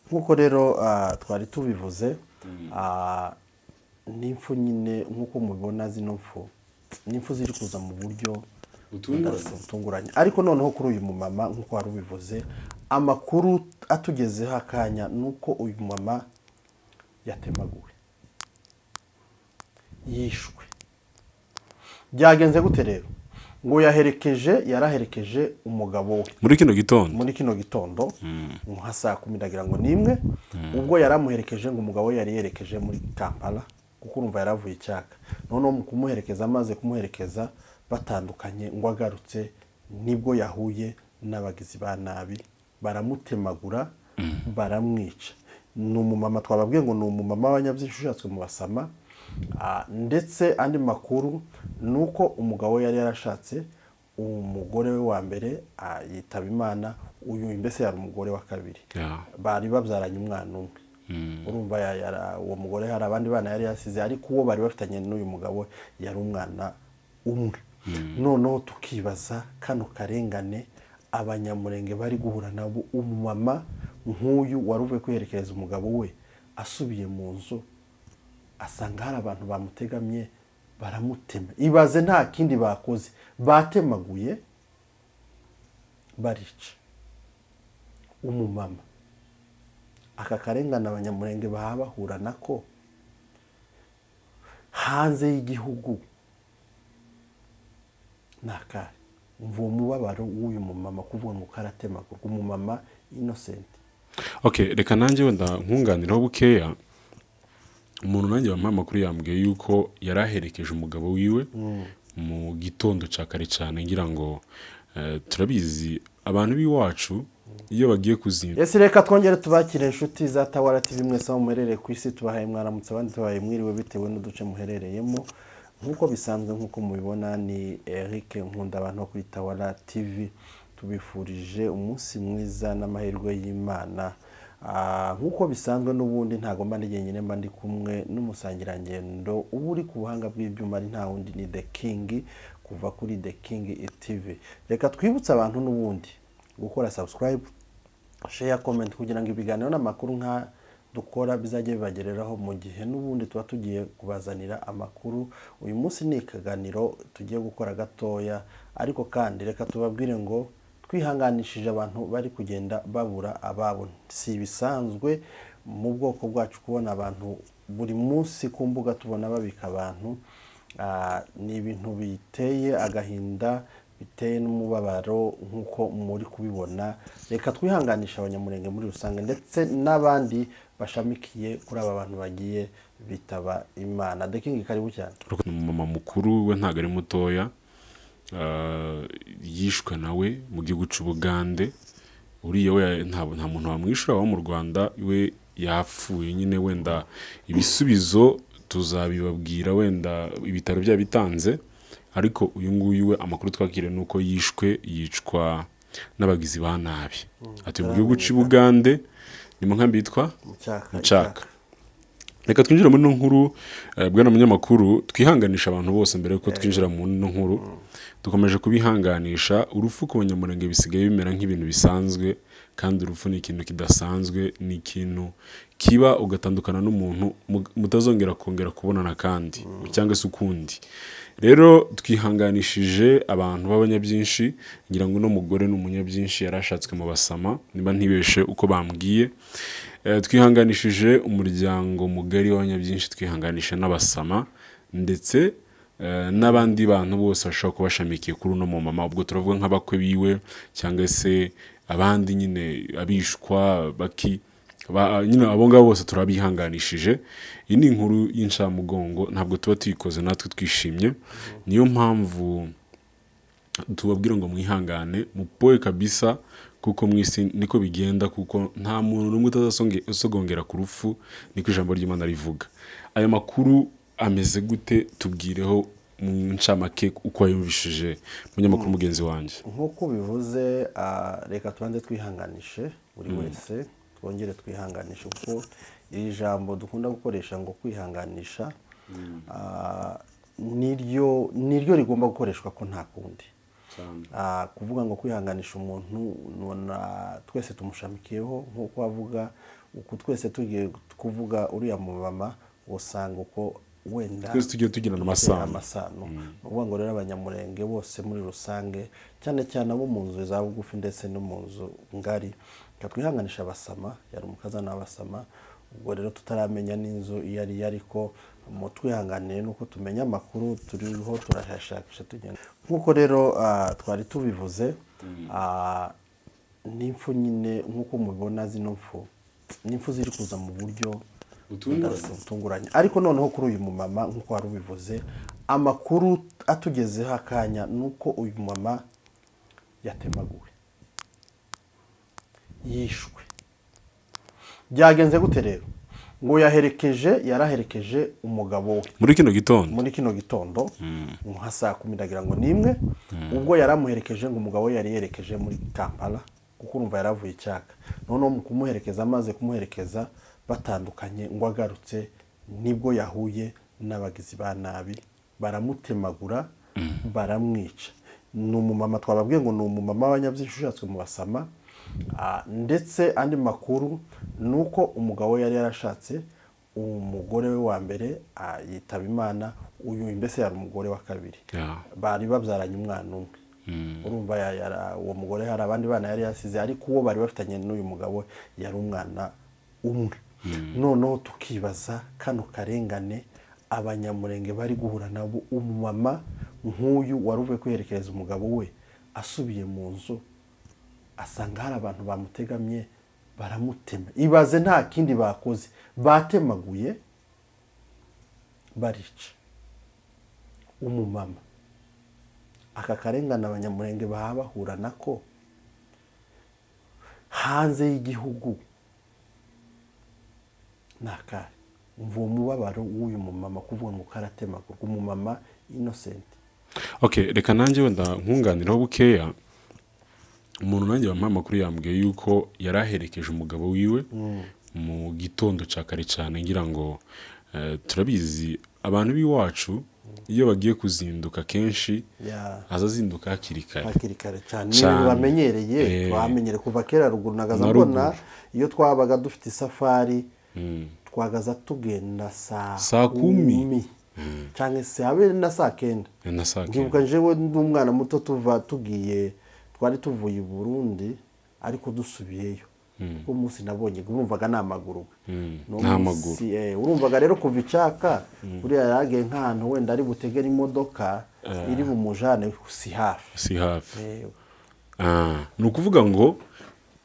Nk'uko rero twari tubivuze, n'impfu nyine nk'uko mubibona, zino mfu ni impfu ziri kuza mu buryo butunguranye. Butunguranye. Ariko noneho kuri uyu mumama, nk'uko wari ubivuze, amakuru atugezeho akanya ni uko uyu mama yatemaguwe, yishwe. Byagenze gute rero? Ngo yaherekeje, yaraherekeje umugabo we muri kino gitondo. Muri kino gitondo, nka saa 10 ndagira ngo n'imwe, ubwo yaramuherekeje. Ngo umugabo we yari yerekeje muri Kampala, kuko urumva yaravuye icyaka. Noneho mu kumuherekeza, amaze kumuherekeza batandukanye, ngo agarutse nibwo yahuye n'abagizi ba nabi, baramutemagura, baramwica. Ni umumama twababwiye ngo ni umumama w'abanyabyinshi ushatswe mu Basama. Ndetse andi makuru ni uko umugabo we yari yarashatse umugore we wa mbere, yitaba Imana. Uyu mbese yari umugore wa kabiri. Bari babyaranye umwana umwe. Urumva uwo mugore hari abandi bana yari yasize, ariko uwo bari bafitanye n'uyu mugabo yari umwana umwe. Noneho tukibaza kano karengane Abanyamurenge bari guhura nabo. Umumama nk'uyu wari uvuye kwiherekereza umugabo we, asubiye mu nzu asanga hari abantu bamutegamye, baramutema. Ibaze, nta kindi bakoze, batemaguye, barica umumama. Aka karengane Abanyamurenge baba bahura nako hanze y'igihugu ni akahe? Umva uwo mubabaro w'uyu mumama, kuvuga ngo karatemagurwa, umumama innocent. Okay, reka nanjye wenda nkunganiraho bukeya. Umuntu nanjye wampaye amakuru yambwiye yuko yari aherekeje umugabo wiwe mu gitondo cya kare cyane. Ngira ngo turabizi, abantu b'iwacu iyo bagiye kuzimba. Ese reka twongere tubakire, inshuti za Tawara TV mwese aho muherereye ku isi. Tubahaye mwaramutse, abandi tubahaye mwiriwe, bitewe n'uduce muherereyemo. Nk'uko bisanzwe, nk'uko mubibona, ni Eric Nkunda, abantu bo kuri Tawara TV. Tubifurije umunsi mwiza n'amahirwe y'Imana. Nk'uko bisanzwe n'ubundi ntabwo mba ndi jyenyine, mba ndi kumwe n'umusangirangendo uba uri ku buhanga bw'ibyuma, ari nta wundi, ni The King kuva kuri The King TV. Reka twibutse abantu n'ubundi gukora subscribe, share, comment, kugira ngo ibiganiro n'amakuru nka dukora bizajye bibagereraho mu gihe. N'ubundi tuba tugiye kubazanira amakuru. Uyu munsi ni ikiganiro tugiye gukora gatoya, ariko kandi reka tubabwire ngo twihanganishije abantu bari kugenda babura ababo. Si ibisanzwe mu bwoko bwacu kubona abantu buri munsi ku mbuga tubona babika abantu. Ni ibintu biteye agahinda, biteye n'umubabaro nk'uko muri kubibona. Reka twihanganisha Abanyamurenge muri rusange, ndetse n'abandi bashamikiye kuri aba bantu bagiye bitaba Imana. The King, karibu cyane. Ni umumama mukuru we, ntabwo ari mutoya. Yishwe nawe mu gihugu cy'Ubugande. Uriya we nta muntu wamwishyura wo mu Rwanda, we yapfuye nyine. Wenda ibisubizo tuzabibabwira wenda ibitaro byabitanze, ariko uyu nguyu we amakuru twakiriye ni uko yishwe, yicwa n'abagizi ba nabi. Atuye mu gihugu cy'Ubugande, ni mu nkambi yitwa Mucyaka. Mucyaka. Reka twinjire muri ino nkuru. Bwana munyamakuru, twihanganisha abantu bose. Mbere yuko twinjira mu ino nkuru, dukomeje kubihanganisha. Urupfu ku Banyamurenge bisigaye bimera nk'ibintu bisanzwe, kandi urupfu ni ikintu kidasanzwe, ni ikintu kiba ugatandukana n'umuntu mutazongera kongera kubonana kandi cyangwa se ukundi. Rero twihanganishije abantu b'abanyabyinshi. Ngira ngo uno mugore ni umunyabyinshi, yari ashatswe mu Basama niba ntibeshe uko bambwiye. Twihanganishije umuryango mugari w'abanyabyinshi, twihanganisha n'Abasama, ndetse n'abandi bantu bose bashobora kuba bashamikiye kuri uno mumama. Ubwo turavuga nk'abakwe biwe cyangwa se abandi nyine, abishwa baki nyine, abo ngabo bose turabihanganishije. Iyi ni inkuru y'incamugongo, ntabwo tuba tuyikoze natwe twishimye. Niyo mpamvu tubabwira ngo mwihangane, mupoe kabisa, kuko mu isi niko bigenda, kuko nta muntu n'umwe utazasogongera ku rupfu, niko ijambo ry'Imana rivuga. Aya makuru ameze gute? Tubwireho mu ncamake uko wayumvishije, munyamakuru mugenzi wanjye. Nk'uko ubivuze, reka tubanze twihanganishe buri wese, twongere twihanganishe, kuko iri jambo dukunda gukoresha ngo kwihanganisha, niryo rigomba gukoreshwa, ko nta kundi. Kuvuga ngo kwihanganisha umuntu, nona twese tumushamikiyeho, nk'uko avuga Uku twese tugiye kuvuga uriya mumama, usanga uko wenda Twese tugiye tugirana dufite amasano. Amasano. Ni ukuvuga ngo rero Abanyamurenge bose muri rusange, cyane cyane abo mu nzu za bugufi ndetse no mu nzu ngari, reka twihanganisha abasama. Yari umukazana w'abasama. Ubwo rero tutaramenya n'inzu iyo ari yo, ariko mu twihanganiye nuko tumenya amakuru turiho turayashakisha tugenda. Nk'uko rero twari tubivuze, n'impfu nyine nk'uko mubibona, zino mfu ni impfu ziri kuza mu buryo butunguranye. Butunguranye. Ariko noneho kuri uyu mumama, nk'uko wari ubivuze, amakuru atugezeho akanya ni uko uyu mama yatemaguwe, yishwe. Byagenze gute rero? Ngo yaherekeje, yaraherekeje umugabo we muri kino gitondo. Muri kino gitondo nka saa 10 ndagira ngo nimwe. Ubwo yaramuherekeje, ngo umugabo we yari yerekeje muri Kampala, kuko urumva yaravuye icyaka. Noneho mu kumuherekeza, amaze kumuherekeza batandukanye, ngo agarutse nibwo yahuye n'abagizi ba nabi, baramutemagura, baramwica. Ni umumama twababwiye ngo ni umumama w'abanyabyinshi ushatswe mu basama. Ndetse andi makuru ni uko umugabo we yari yarashatse umugore we wa mbere, yitaba Imana. Uyu mbese yari umugore wa kabiri. Bari babyaranye umwana umwe. Urumva uwo mugore hari abandi bana yari yasize, ariko uwo bari bafitanye n'uyu mugabo yari umwana umwe. Noneho tukibaza kano karengane Abanyamurenge bari guhura nabo. Umumama nk'uyu wari uvuye kwiherekereza umugabo we, asubiye mu nzu asanga hari abantu bamutegamye, baramutema. Ibaze, nta kindi bakoze, batemaguye, barica umumama. Aka karengane Abanyamurenge baba bahura nako hanze y'igihugu ni akahe? Umva uwo mubabaro w'uyu mumama, kuvuga ngo karatemagurwa, umumama innocent. Okay, reka nanjye wenda nkunganiraho bukeya. Umuntu nanjye wampaye amakuru yambwiye yuko yari aherekeje umugabo wiwe mu gitondo cya kare cyane. Ngira ngo turabizi, abantu b'iwacu iyo bagiye kuzinduka kenshi aza azinduka hakiri kare. Hakiri kare cyane, ni Cyane. ibintu bamenyereye. Twamenyere kuva kera ruguru nagaza Na mbona ruguru. iyo twabaga dufite isafari, twagaza tugenda saa Saa 10. Cyangwa se habe na saa 9. Na saa 9. Ndibuka njyewe ndi umwana muto, tuva tugiye, twari tuvuye i Burundi ariko dusubiyeyo. Kuko umunsi nabonye urumvaga ni amaguru. N'uwo Ni amaguru. munsi, urumvaga rero kuva icyaka buriya yaragiye nk'ahantu wenda ari butegere imodoka iri bumujane, si hafi. Si hafi. Ni ukuvuga ngo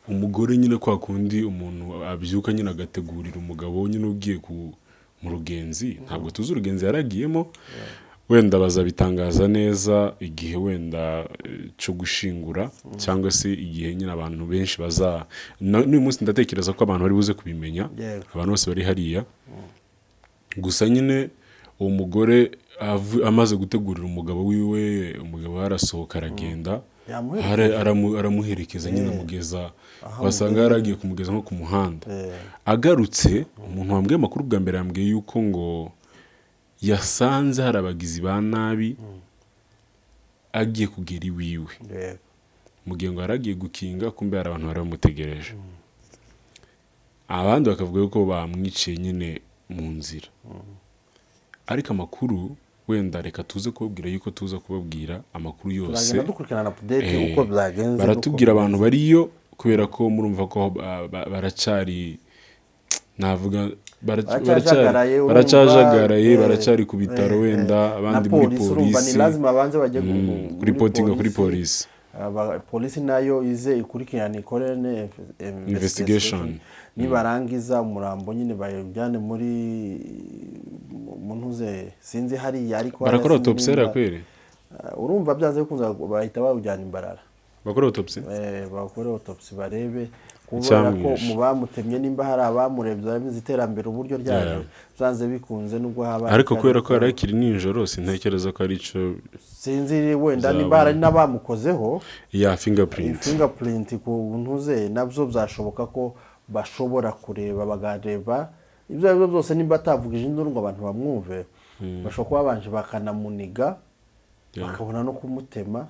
umugore nyine, kwa kundi umuntu abyuka nyine agategurira umugabo nyine ugiye mu rugenzi, ntabwo tuzi urugenzi yaragiyemo. Wenda bazabitangaza neza igihe wenda cyo gushingura, cyangwa se igihe nyine abantu benshi baza n'uyu munsi ndatekereza ko abantu bari buze kubimenya. Abantu bose bari hariya. Gusa nyine uwo mugore amaze gutegurira umugabo wiwe, umugabo we arasohoka aragenda. Yamuherekeje. Aramuherekeza nyine, amugeza, wasanga yaragiye kumugeza nko ku muhanda. Agarutse, umuntu wambwiye amakuru bwa mbere yambwiye yuko ngo yasanze hari abagizi ba nabi agiye kugera iwiwe. Mu gihe ngo yari agiye gukinga, kumbe hari abantu bari bamutegereje. Abandi bakavuga yuko bamwiciye nyine mu nzira. Ariko amakuru wenda reka tuze kubabwira yuko tuza kubabwira amakuru yose. Turagenda dukurikirana update uko byagenze. Baratubwira abantu bariyo, kubera ko murumva ko baracyari, navuga Baracyajagaraye, urumva, baracyajagaraye, baracyari ku bitaro, wenda abandi na muri polisi, urumva ni polisi. lazima banze bajye Kuri reportinga kuri polisi. Polisi nayo ize ikurikirane, ikore Investigation. Investigation. Nibarangiza umurambo nyine bayujyane muri mu ntuze, sinzi hariya, ariko hariya Barakora sinzi autopsy hariya nimba- kweri? Urumva byanze bikunze bahita bawujyana imbarara. Bakora autopsy. Bakore autopsy barebe, kubera ko Icyamwishe. mu bamutemye nimba hari abamurebye, barabizi iterambere uburyo ryaje. Byanze bikunze nubwo haba Ariko kubera ko yari akiri nijoro, sintekereza ko ari cyo. Sinzi wenda Bizaba. nimba hari n'abamukozeho Ya fingerprint. Fingerprint ku ntuze, nabyo byashoboka ko bashobora kureba, bakareba ibyo ari byo byose. Nimba atavugije induru ngo abantu bamwumve, bashobora kuba babanje bakanamuniga, bakabona no kumutema.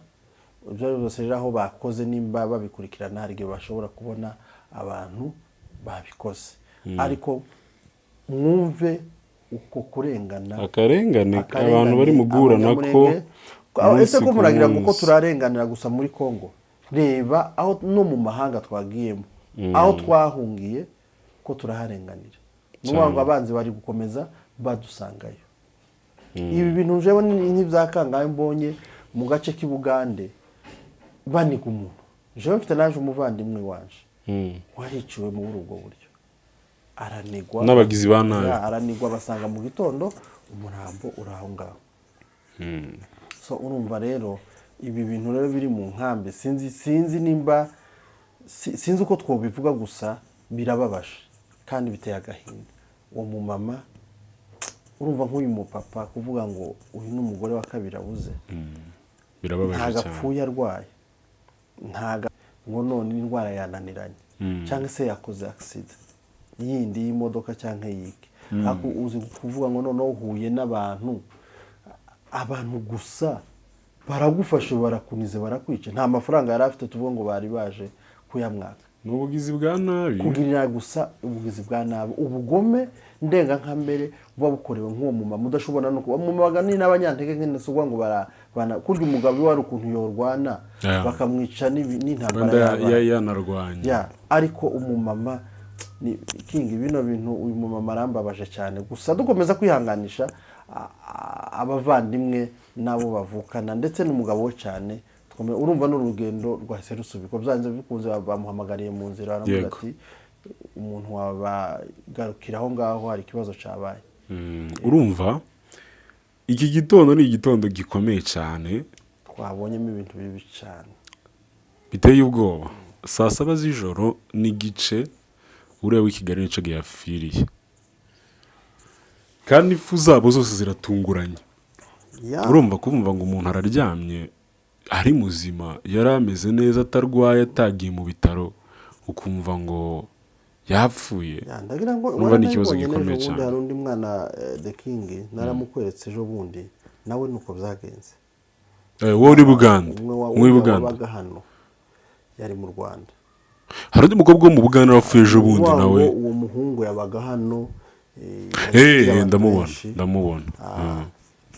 Ibyo ari byo byose rero, aho bakoze nimba babikurikirana, hari igihe bashobora kubona abantu babikoze. Ariko mwumve uko kurengana, akarengane akarengane, abantu bari mu guhura nako Abanyamulenge. Ese umunsi ko ku muragira ngo ko munsi. turarenganira gusa muri Congo? Reba aho no mu mahanga twagiyemo, aho twahungiye, ko turaharenganira. Ni ukuvuga ngo abanzi bari gukomeza badusangayo. Ibi bintu jewe ni nk'ibya kangahe mbonye mu gace k'i Bugande baniga umuntu. Jewe mfite naje umuvandimwe wanje wariciwe muri ubwo buryo, aranigwa n'abagizi ba nabi. Ya, aranigwa, basanga mu gitondo umurambo uri aho ngaho. So urumva rero ibi bintu rero biri mu nkambi, sinzi nimba sinzi uko twobivuga, gusa birababaje kandi biteye agahinda. Uwo mumama, urumva nk'uyu mupapa kuvuga ngo uyu ni umugore wa kabiri abuze, Birababaje ntago cyane. apfuye arwaye, ntago ngo none indwara yananiranye cyangwa se yakoze accident yindi y'imodoka cyangwa yiki, ariko uzi kuvuga ngo noneho uhuye n'abantu, abantu gusa baragufashe, barakunize, barakwica. Nta mafaranga yari afite, tuvuga ngo bari baje kuyamwaka. Ni ubugizi bwa nabi. Kugirira gusa ubugizi bwa nabi, ubugome ndengakamere buba bukorewe nk'uwo mumama udashobora no kuba mumama. Ni n'abanyantege nke, si ukuvuga ngo barabana kurya. Umugabo iwe hari ukuntu yorwana bakamwica n'intambara wenda y'abana. Yanarwanya. Ya, ariko umumama ni kingi. Bino bintu, uyu mumama arambabaje cyane. Gusa dukomeza kwihanganisha abavandimwe n'abo bavukana ndetse n'umugabo we cyane. Urumva n'urugendo rwahise rusubikwa, byanze bikunze bamuhamagariye mu nzira, baramubwira ati umuntu wabagarukira aho ngaho, hari ikibazo cyabaye. Urumva iki gitondo ni igitondo gikomeye cyane. Twabonyemo ibintu bibi cyane. Biteye ubwoba. Saa 7 z'ijoro n'igice, uriya w'i Kigali nicyo gihe yapfiriye, kandi impfu zabo zose ziratunguranye. Urumva kumva ngo umuntu araryamye ari muzima, yari ameze neza, atarwaye, atagiye mu bitaro, ukumva ngo yapfuye. Ya, ndagira ngo Urumva ni ikibazo waranabibonye gikomeye n'ejo bundi cyane. Hari undi mwana, The King, naramukweretse ejo bundi, nawe nuko byagenze. Wowe uri Buganda? Umwe Umwe w'i Buganda. wabaga hano, yari mu Rwanda. Hari undi mukobwa wo mu Buganda wapfuye ejo bundi. Ukuvuga ngo Nawe. uwo muhungu yabaga hano, yari abantu Ndamubona. benshi. Ndamubona.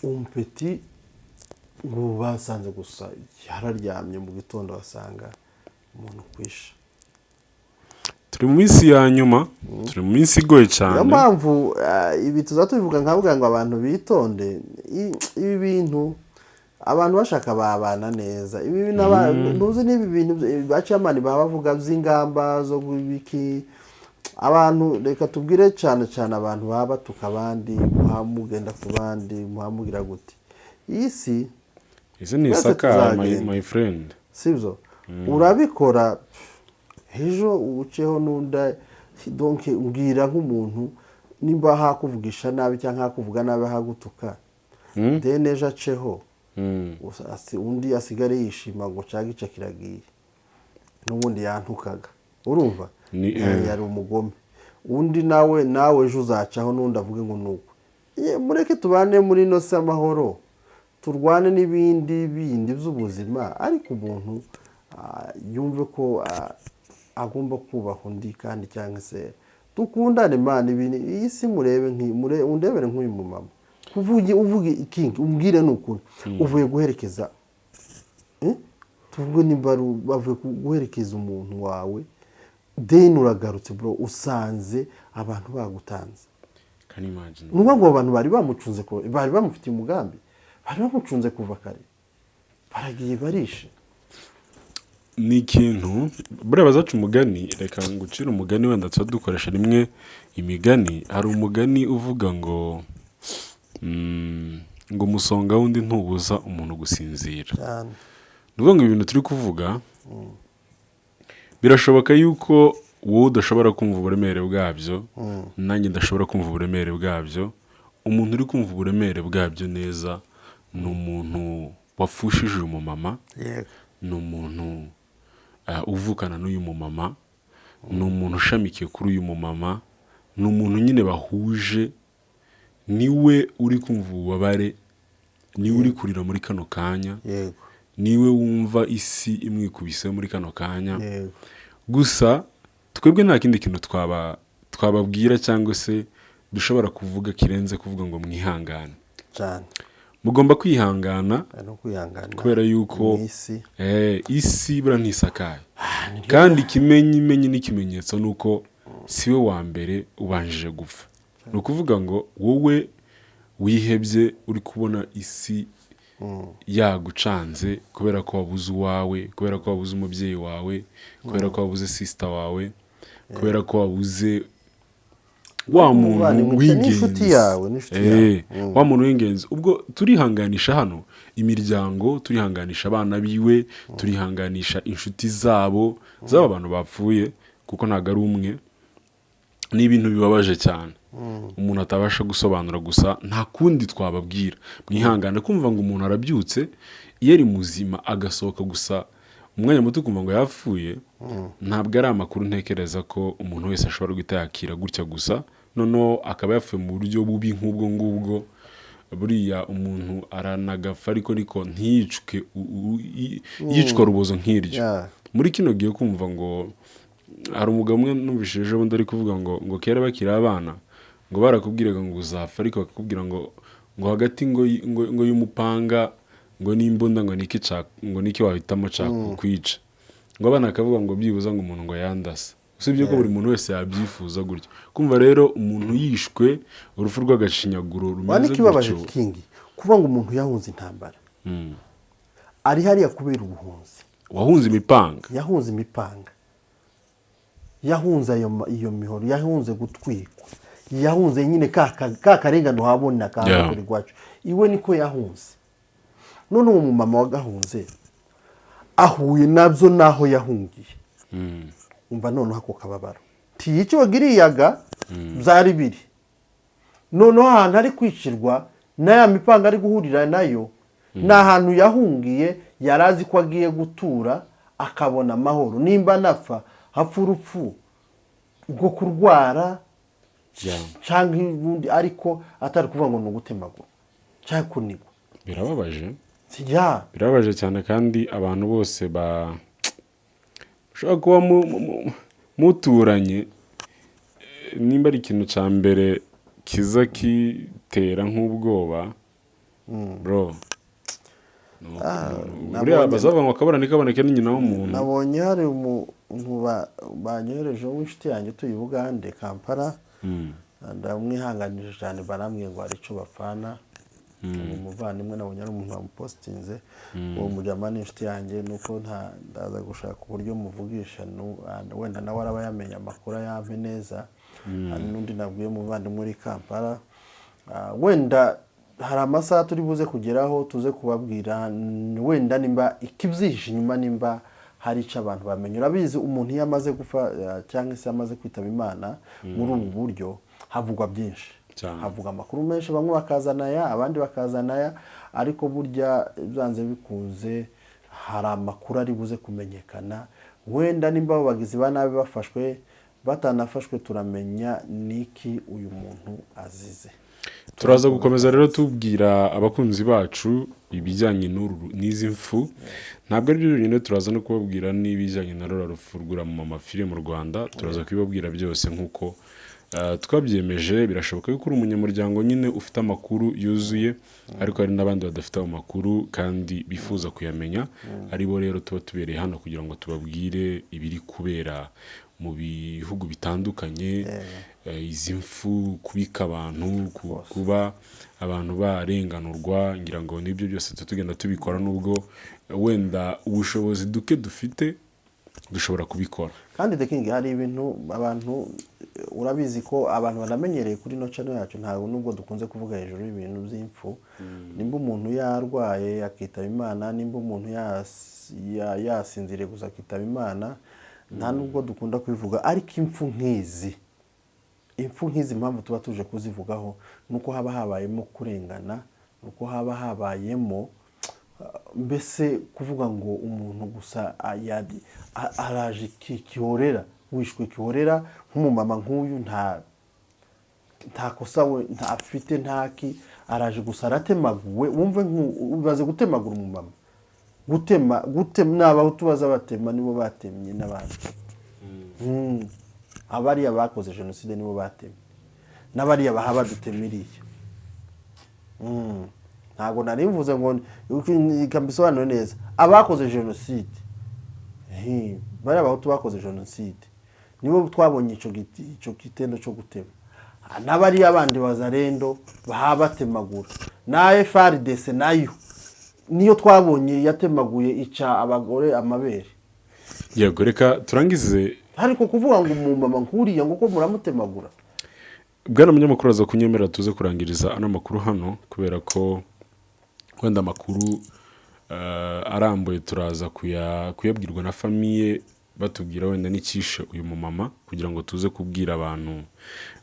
Umupeti ngo basanze gusa yararyamye, mu gitondo basanga umuntu kwishe. Turi mu minsi ya nyuma, turi mu minsi igoye cyane. Niyo mpamvu ibi tuza tubivuga nkavuga ngo abantu bitonde. Ibi bintu abantu bashaka babana neza. Ibi bintu ntuzi n'ibi bintu ba chairman baba bavuga by'ingamba zo biki. Abantu, reka tubwire cyane cyane abantu baba batuka abandi, muha mugenda ku bandi, muha mugira gute, iyi si Ese ni twese isakara, my, tuzagenda. my friend. Sibyo? Urabikora ejo uceho n'unda. Donc mbwira nk'umuntu nimba hakuvugisha nabi cyangwa hakuvuga nabi, hagutuka, then ejo aceho, undi asigare yishima ngo cya gice kiragiye, n'ubundi yantukaga, urumva? Yari umugome. Undi nawe ejo uzacaho n'undi avuge ngo nuko. Mureke tubane muri ino si amahoro, turwane n'ibindi bindi by'ubuzima, ariko umuntu yumve ko agomba kubaha undi kandi cyangwa se dukundane. Mana, ibintu iyi si murebe undebere nk'uyu mumama, kuvuge uvuge ikingi, umbwire ni ukuri uvuye guherekeza, Tuvuge nimba bavuye guherekeza umuntu wawe, then uragarutse bro, usanze abantu bagutanze. Can you imagine? Ni ukuvuga ngo abo bantu bari bamucunze, bari bamufitiye umugambi, bari bamucunze kuva kare, baragiye barishe. Ni ikintu buriya bazaca umugani. Reka ngucire umugani, wenda tuba dukoresha rimwe imigani. Hari umugani uvuga ngo ngo umusonga w'undi ntubuza umuntu gusinzira. Cyane. Ni ukuvuga ngo ibintu turi kuvuga birashoboka yuko wowe udashobora kumva uburemere bwabyo, nanjye ndashobora kumva uburemere bwabyo. Umuntu uri kumva uburemere bwabyo neza ni umuntu wapfushije uyu mumama, ni umuntu uvukana n'uyu mumama, ni umuntu ushamikiye kuri uyu mumama, ni umuntu nyine bahuje. Niwe uri kumva ububabare, niwe uri kurira muri kano kanya, niwe wumva isi imwikubiseho muri kano kanya. Gusa twebwe nta kindi kintu twaba twababwira cyangwa se dushobora kuvuga kirenze kuvuga ngo mwihangane. Cyane. Mugomba kwihangana. No kwihangana. Kubera yuko mu isi isi buriya ntisakaye, kandi ikimenyimenyi n'ikimenyetso ni uko si we wa mbere ubanjije gupfa. Ni ukuvuga ngo wowe wihebye, uri kubona isi yagucanze kubera ko wabuze uwawe, kubera ko wabuze umubyeyi wawe, kubera ko wabuze sister wawe, kubera ko wabuze wa muntu Umuvandimwe, w'ingenzi, n'inshuti yawe, n'inshuti yawe. Wa muntu w'ingenzi. Ubwo turihanganisha hano imiryango, turihanganisha abana biwe, turihanganisha inshuti zabo, z'aba bantu bapfuye, kuko ntabwo ari umwe. Ni ibintu bibabaje cyane umuntu atabasha gusobanura. Gusa nta kundi twababwira, mwihangane. Kumva ngo umuntu arabyutse iyo ari muzima, agasohoka gusa umwanya muto ukumva ngo yapfuye, ntabwo ari amakuru ntekereza ko umuntu wese ashobora guhita yakira gutya gusa. Noneho akaba yapfuye mu buryo bubi nk'ubwo ngubwo. Buriya umuntu aranagapfa, ariko ntiyicwe yicwa rubozo nk'iryo. Muri kino gihe kumva ngo hari umugabo umwe numvise ejo bundi ari kuvuga ngo kera bakiri abana ngo barakubwiraga ngo uzapfa, ariko bakakubwira ngo hagati ngo y'umupanga ngo n'imbunda ngo niki wahitamo cakwica, ngo abana bakavuga ngo byibuza ngo umuntu ngo yandase. Usibye ko buri muntu wese yabyifuza gutyo. Kumva rero umuntu yishwe urupfu rw'agashinyaguro Wa rumeze n'ikibabaje, gutyo. King, kuvuga ngo umuntu yahunze intambara, ari hariya kubera ubuhunzi, Wahunze imipanga. Yahunze imipanga, yahunze iyo mihoro, yahunze gutwikwa, yahunze nyine ka karengane uhabona ka kuri rwacu iwe, niko yahunze. None uwo mumama wagahunze ahuye nabyo n'aho yahungiye. Umva noneho ako kababaro, ntiyiciwe iriyaga byari biri, noneho ahantu ari kwicirwa n'aya mipanga ari guhurira nayo ni ahantu yahungiye, yari azi ko agiye gutura akabona amahoro, nimba anapfa hapfa urupfu rwo kurwara cyangwa ubundi, ariko atari kuvuga ngo ni ugutemagura cyangwa kunigwa. Birababaje. Ya. Birababaje cyane, kandi abantu bose ba ushobora kuba muturanye, nimba ari ikintu cya mbere kiza kitera nk'ubwoba, bro, buriya bazavuga ngo akabura ntikaboneke ni nyina w'umuntu. Nabonye hari umuntu banyohereje w'inshuti yanjye utuye i Bugande, Kampala. Ndamwihanganije cyane, barambwiye ngo hari icyo bapfana uwo muvandimwe. Nabonye ari umuntu wamupositinze, uwo mujama ni inshuti yanjye, nuko nta ndaza gushaka uburyo muvugisha, wenda nawe araba yamenya amakuru ayampe neza. Hari n'undi nabwiye umuvandimwe uri Kampala. Wenda hari amasaha turi buze kugeraho tuze kubabwira, wenda nimba ikibyihishe inyuma, nimba hari icyo abantu bamenya. Urabizi, umuntu iyo amaze gupfa cyangwa se amaze kwitaba Imana muri ubu buryo, havugwa byinshi. Cyane. Havuga amakuru menshi, bamwe bakazana aya, abandi bakazana aya, ariko burya byanze bikunze hari amakuru ari buze kumenyekana. Wenda nimba abo bagizi ba nabi bafashwe, batanafashwe, turamenya niki uyu muntu azize. Turaza gukomeza rero tubwira abakunzi bacu ibijyanye n'izi mfu. Ntabwo ari byo byonyine, turaza no kubabwira n'ibijyanye na rura rupfu rw'uriya mama file mu Rwanda. Turaza kubibabwira byose nk'uko twabyemeje. Birashoboka yuko uri umunyamuryango nyine ufite amakuru yuzuye, ariko hari n'abandi badafite ayo makuru kandi bifuza kuyamenya, aribo rero tuba tubereye hano kugira ngo tubabwire ibiri kubera mu bihugu bitandukanye, izi mfu, kubika abantu, kuba abantu barenganurwa. Ngira ngo n'ibyo byose tuba tugenda tubikora, nubwo wenda ubushobozi duke dufite dushobora kubikora. Kandi The King, hari ibintu abantu, urabizi ko abantu banamenyereye kuri ino channel yacu, ntabwo nubwo dukunze kuvuga hejuru y'ibintu by'impfu. Nimba umuntu yarwaye akitaba Imana, nimba umuntu yasinziriye gusa akitaba Imana, nta nubwo dukunda kubivuga. Ariko impfu nk'izi, impamvu tuba tuje kuzivugaho ni uko haba habayemo kurengana, ni uko haba habayemo mbese kuvuga ngo umuntu gusa araje kihorera, wishwe kihorera, nk'umumama nk'uyu nta kosa we nta afite, ntaki, araje gusa aratemaguwe. Wumve ubaze gutemagura umumama, gutema gutema, ni Abahutu baza batema, nibo batemye n'abandi. Abariya bakoze jenoside nibo batemye, n'abariya baha badutema iriya. Ntabwo nari mvuze ngo reka mbisobanure neza. Abakoze jenoside, bariya Bahutu bakoze jenoside nibo twabonye ico gitendo cyo gutema, n'abariya bandi Bazarendo baha batemagura, na FARDC nayo niyo twabonye yatemaguye, ica abagore amabere. Yego, reka turangize. Ariko kuvuga ngo umumama nkuriya ngo ko muramutemagura. Bwana munyamakuru, aza kunyemera tuze kurangiriza ano makuru hano, kubera ko wenda amakuru arambuye turaza kuyabwirwa na famille, batubwira wenda n'icyishe uyu mumama, kugira ngo tuze kubwira abantu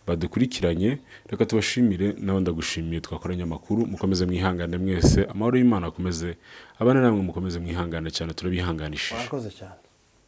badukurikiranye. Reka tubashimire, nawe ndagushimiye twakoranye amakuru. Mukomeze mwihangane mwese, amahoro y'Imana akomeze abane namwe, mukomeze mwihangane cyane, turabihanganishije. Murakoze cyane.